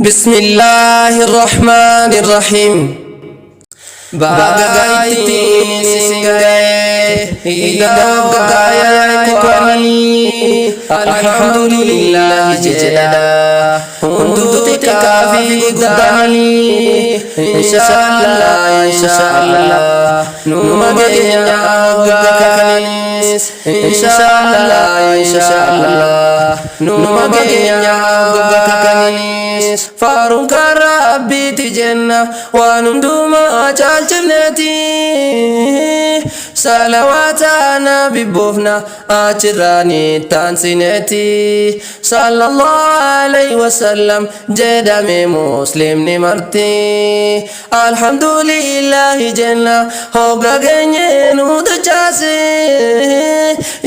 بسم الله الرحمن الرحيم. Baga ittiin isin ga'e idaa waggaa ikwaanii, alhamdulillah jedha hunduu xiqqaa fi guddaanii. Inshaallah, inshaallah, numa geenya waggaa kaanis. Inshaallah, inshaallah, numa geenya waggaa kaanis. Faaruun kan Rabbiiti jenna, waan hundumaa caalchifneeti. Salawaata nabi buufna, achirraani taansineeti. Sallallahu alayhi wasallam jedhame muslimni marti. Alhamdulillahi jenna, hogga geenye nu dachaase.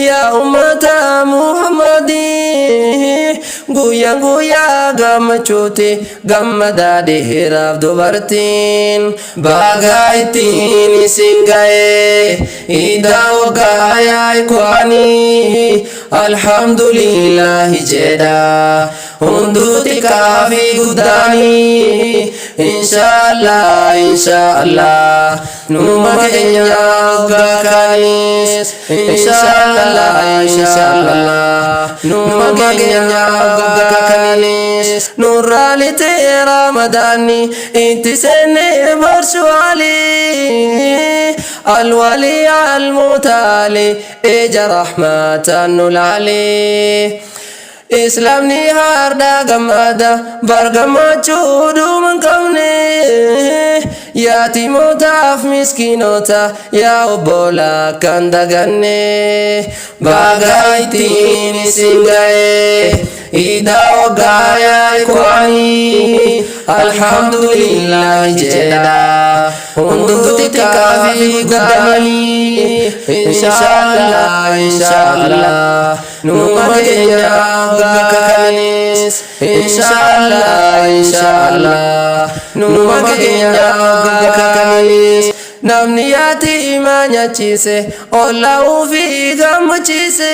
Yaa ummata Muhammadii, guyyaan guyyaa gammachuuti, gammadaa dhiiraaf dubartiin. Baga ittiin isin ga'e idaa waggaa yaa ikwaanii, alhamdulillahi jedha hunduu xiqqaa fi guddaanii. Inshaallah, inshaallah, numa keenya waggaa kaanis. Inshaallah, inshaallah, numa keenya waggaa kaanis. Nurraa lixee Ramadaanni, itti seennee barshawaalii. Alwalii almutaalii, ija rahmatan nulaalii. Islaamni hardhaa gammada bar, gammachuu dhuma hin qabne. Yatimootaaf miskiinota, yaa obbolaa kan daganne. Baga ittiin isin ga'e idaa waggaa yaa ikwaanii, alhamdulillah jedha hunduu xiqqaa fi guddaanii. Inshaallah, inshaallah, numa keenya waggaa kaanis. Inshaallah, inshaallah, numa keenya waggaa kaanis. Namni yaatiima nyaachise, ollaa ofii gammachiise,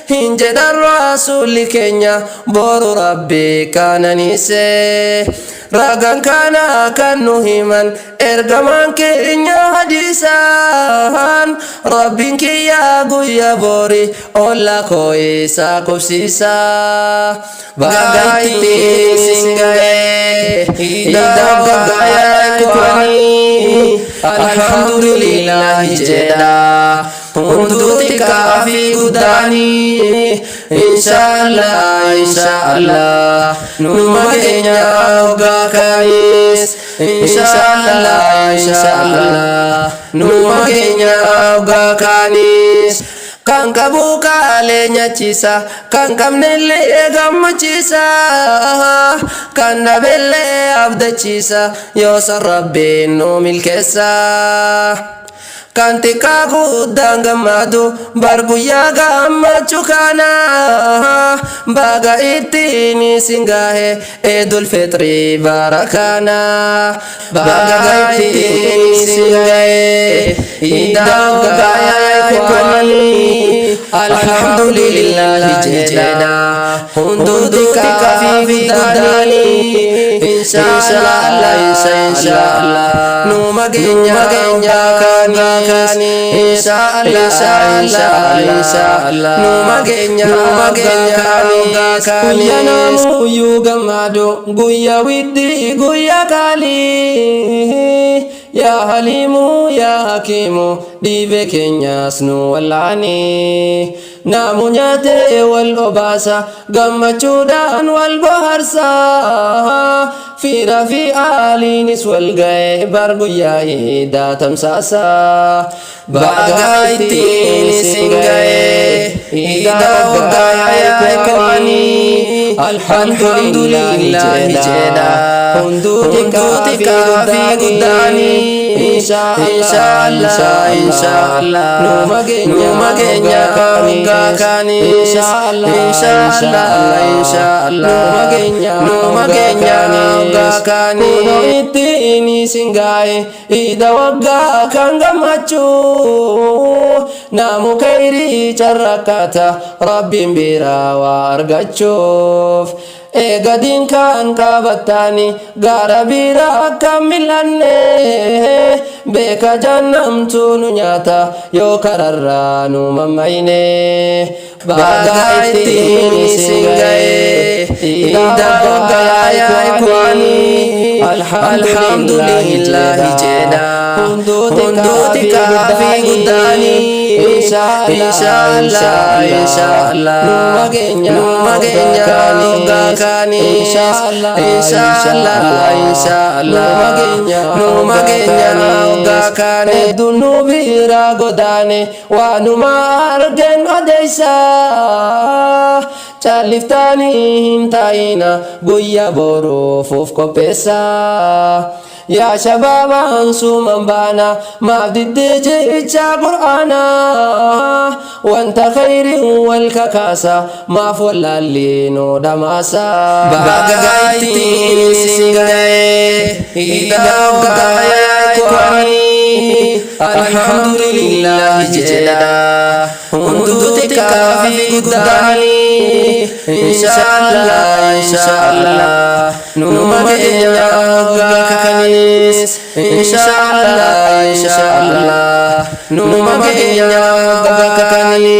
hin jedhan Rasuulli keenya, boru Rabbi kananiise. Ragaan kana kan nu himan ergamaan keenya hadiisaan, Rabbiin kiyya guyyaa bori olla koo isaa qubsiisa. Baga ittiin isin ga'e idaa waggaa ikwaanii, alhamdulillah jedha hunduu xiqqaa fi guddaanii. Inshaallah, inshaallah, numa keenya waggaa kaanis. Inshaallah, inshaallah, numa keenya waggaa kaanis. Kan qabu kaalee nyaachisa, kan qabnellee gammachiisa, kan dhabellee abdachiisa, yoosan Rabbiin nu milkeessa. Kan xiqqaa guddaan gammadu bar guyyaa gammachuu kana. Baga ittiin isin gahe Eidul Fitrii bara kana. Baga ittiin isin gahe idaa waggaa ikwaanii, alhamdulillah jedha hunduu xiqqaa fi guddaanii. Inshaallah, inshaallah, numa keenya kaanii. Inshaallah, inshaallah, numa keenya kaanii. Guyyaa namuyyuu gammadu, guyyaa widdii, guyyaa qaalii. Yaa Haliimu, yaa Hakiimu, dhiibe keenyas nu wallaanii. Namu nyaatee wal obaasa, gammachuudhaan wal bohaarsa. Fiira fi aaliinis wal ga'e bar guyyaa iidaa tamsaasa. Baga ittiin isin ga'e iidaa waggaa ikwaanii, alhamdulillah jedha hunduu xiqqaa fi guddaanii. Inshaallah, inshaallah, numa keenya waggaa kaanis. Inshaallah, inshaallah, numa keenya waggaa kaanis. Kunoo ittiin isin ga'e iida waggaa kan gammachuu. Namu khayrii carraqqata Rabbiin biraa waa argachuuf. Eega diinkaan qabattaani gaara biraa akka mil'anne, beeka jannamtu nu nyaata yoo kararraa nu mammayne. Baga ittiin isin ga'e iida waggaa, yaa ikhwaanii. Alhamdulillahi jedha hunduuti kaafii guddaanii. Inshallah, inshallah, numa keenya waggaa kaanis. Inshallah, inshallah, numa keenya waggaa kaane. Hedduun nu bira godaane waanuma argen odeessa. Calliftaanii hin taa'ina, guyyaa boruuf of qopheessa. Yaa shabaabaan suuman baana, maaf diddee jecha Qur'aana? Wanta khayriin wal kakaasa, maaf wallaalli nu dhamaasa? Baga ittiin isin ga'e iida waggaa, yaa ikhwaanii. Alhamdulillahi jedha hunduuti kaafii guddaanii. Inshallah, inshallah, numa keenya waggaa kanis. Inshallah, inshallah, numa keenya waggaa kanis.